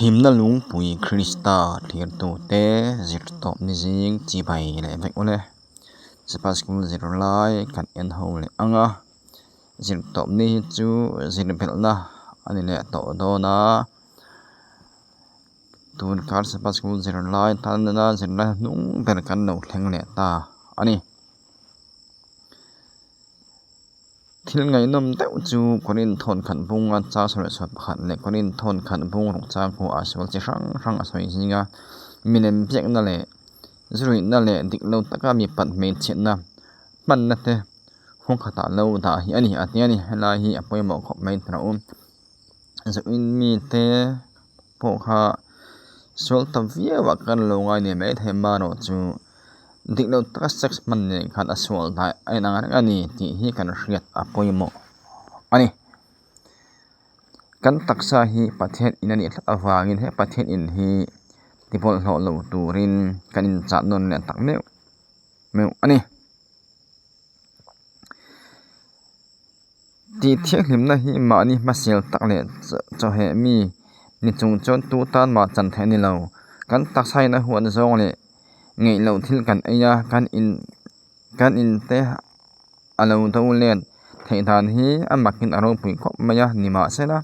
Himna lungpui Krista thlirtute zirtawpni zing chibai leh vek ule. Sepa School zirlai kan en ho leh ang a, zirtawpni hi chu zirbelhna a ni leh tawh dawn a. Tun kar Sepa School zirlai tana zirlai hnung ber kan lo thleng leh ta a ni. Thil ngaihnawm deuh chu Korin thawn khat bunga chang sawi chhuah pakhat leh Korin thawn khat bung ruk chang pawh a sual chi hrang hrang a sawi zing a. Milem biakna leh zuruihna leh dik lo taka mipat hmeichhiatna hmanna te huang khatah lo dah hi a ni a ti a ni. Helai hi a pawimawh khawp mai ta rawh u. Zuin mite pawh kha sual ta viau ah kan lo ngai ni mai thei marawh chu dik lo taka sex hman nen khan a sual dai a inang reng a ni tih hi kan hriat a pawimawh a ni. Kan taksa hi Pathian in a nih tlat avangin he Pathian in hi ti bawlhhlawh lo turin kan inchah nawn leh tak meuh meuh a ni. Tih thianghlimna hi mahni hmasial tak leh chawheh mi ni chung chuan tu tan mah chan theih a ni lo. Kan taksa in a huat zawng leh ngeih loh thil kan ei a, kan in kan in te a lo do let theih dan hi a makin a ropui khawp mai a ni mahsela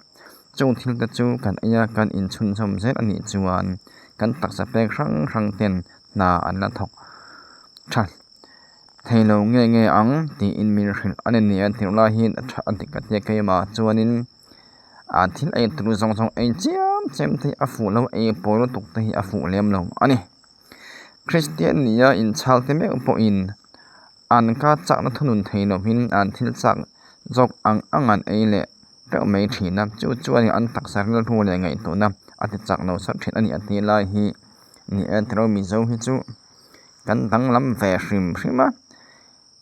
chung thil te chu kan ei a kan inchhunzawm zel a nih chuan kan taksa pek hrang hrang ten hna an la thawk tha. Thei lo nge nge ang tiin min hrilh a ni nia tirh lai hian a tha a dik a tia keimah chuanin ah thil ei tur zawng zawng ei chiam chiam te hi a fuh lo ei pawl lutuk te hi a fuh lem lo a ni. Kristian nia inchhal te meuh pawhin an ka chakna thunun thei lovin an thil chak zawk ang ang an ei leh teuh mai thin a chu chuanin an taksa rilru leh ngaihtuahna a ti chak lo sawt thin a ni a tih lai hi ni e tiraw Mizo hi chu. Kan danglam ve hrim hrim a,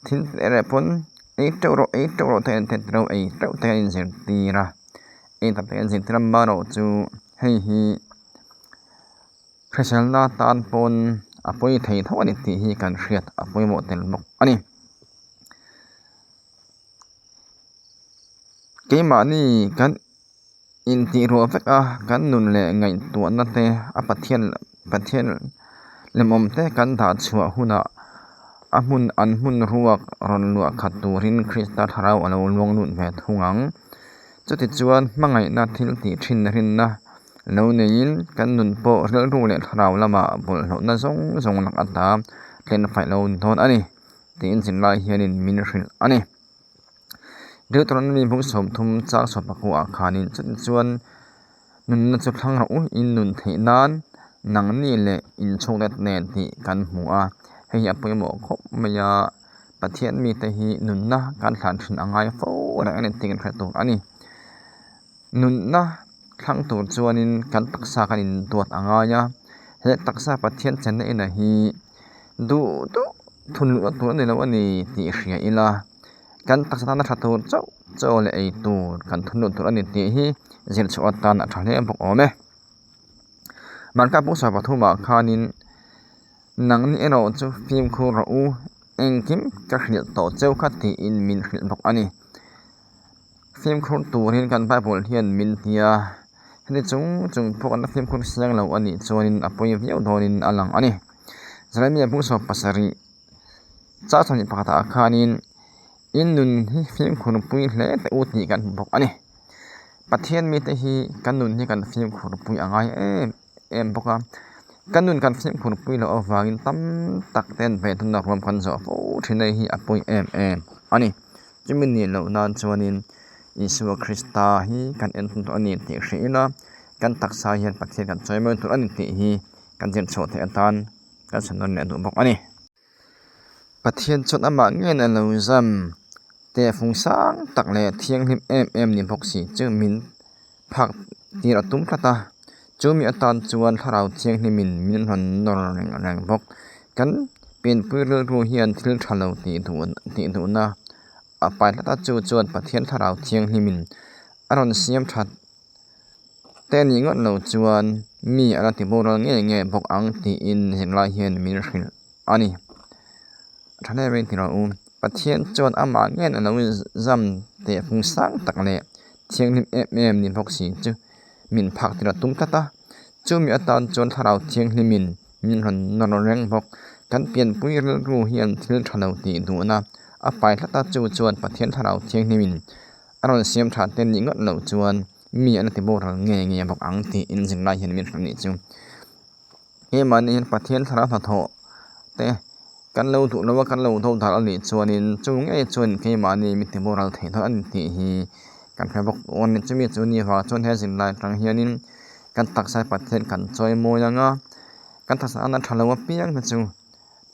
thil erawh pawn ei teuh rawh ei teuh rawh te an ti tirau ei teuh te an inzirtir a, ei tak tak an inzirtir a marawh chu hei hi hriselna tan pawn a pawi thei tho a ni tih hi kan hriat a pawimawh tel bawk a ni. Keimahni kan Intihruah vek a, kan nun leh ngaihtuahna te a Pathian Pathian lemawm te kan dah chhuah hunah a hmun an hmun ruak rawn luah khat turin Krista thlarau a lo luang lut ve thung ang. Chutichuan hmangaihna thil tih thin rinna lo neiin kan nun pawh rilru leh thlarau lamah bawlhhlawhna zawng zawng lak ata tlen faih lo ni dawn a ni tiin zirlai hianin min hrilh a ni. Deuteronomy bung 30 chang 19 ah khanin chutah chuan nunna chu thlang rawh u in nun theih nan nangni leh inchhungte nen tih kan hmu a, hei hi a pawimawh khawp mai a, Pathian mite hi nunna kan thlan thin a ngai fo reng a ni tih kan hre tur a ni. Nunna thlang tur chuanin kan taksa kan induat a ngai a, he taksa Pathian chenna inah hi duh duh thun luhna tur a ni lo a ni tih hria ila, kan taksa tana tha tur chauh chaw leh ei tur kan thun luh tur a ni tih hi zir chhuah atan a tha hle bawk awm e. Marka pawngsa pathumah khanin nangni erawh chu fimkhur rawh u, engkim ka hrilh tawh cheu kha tiin min hrilh bawk a ni. Fimkhur turin kan Bible hian min ti a, heti chung chung pawh kan la fimkhur siang lo a nih chuanin a pawi viau dawnin a lang a ni. Jeremia bung 17 char chhan pakhatah khanin in nun hi fimkhur pui hle teh u tih kan hmu bawk a ni. Pathian mite hi kan nun hi kan fimkhur pui a ngai em em bawk a, kan nun kan fimkhur pui loh avangin tam tak ten hmeichhe ruam kan zawh fo thin a hi a pawi em em a ni. Chumi nih loh nan chuanin Isua Krista hi kan en thung tawh a ni tih hrih ila, kan taksa hian Pathian kan chawi mawi tur a ni tih hi kan zir chhuah theih atan kan sawi nawn leh duh bawk a ni. Pathian chuan amah ngen a lo zam tehfung sang tak leh thianghlim em em ni bawk si chu min phak tir a tum tlat a, chumi atan chuan thlarau thianghlimin min rawn nawr reng reng bawk. Kan pianpui rilru hian thil tha lo tih duh tih duhna a pai tlat a, chu chuan Pathian thlarau thianghlimin a rawn siam that te nih ngawt lo chuan mi a la ti boral ngei ngei bawk ang tiin zirlai hian min hrilh a ni. Tha hle mai tih rawh u. Pathian chuan amah ngen a lo zam teh fung sang tak leh thianghlim em em ni bawk si chu min phak tir a tum tlat a. Chumi atan chuan Thlarau Thianghlimin min rawn nawr reng bawk. Kan pianpui rilru hian thil tha lo tih duhna a pai tlat a, chu chuan Pathian Thlarau Thianghlimin a rawn siam tha te nih ngawt loh chuan mi an la ti boral nge nge bawk ang tih inzirlai hian min hrilh nih chu. Keimahni hian Pathian Thlarau hnathawh te kan lo duh lo a, kan lo do dar a nih chuanin chu ngei chuan keimahni mi ti boral theih dawn a ni tih hi kan hre bawk dawn a ni. Chumi chu ni vang chuan he zirlai atang hianin kan taksa Pathian kan chawi mawi ang a, kan taksa ana tha lo apiang te chu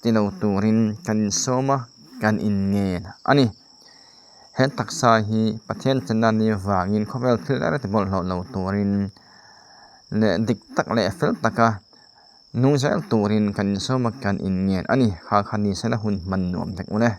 ti lo turin kan insawm a, kan inngen a ni. He taksa hi Pathian chenna ni vangin khawvel thil reng ti bawlhhlawh lo turin leh dik tak leh fel taka nung zel turin kan insawm a, kan inngen a ni. Kha kha ni sela hun hman nuam vek ule.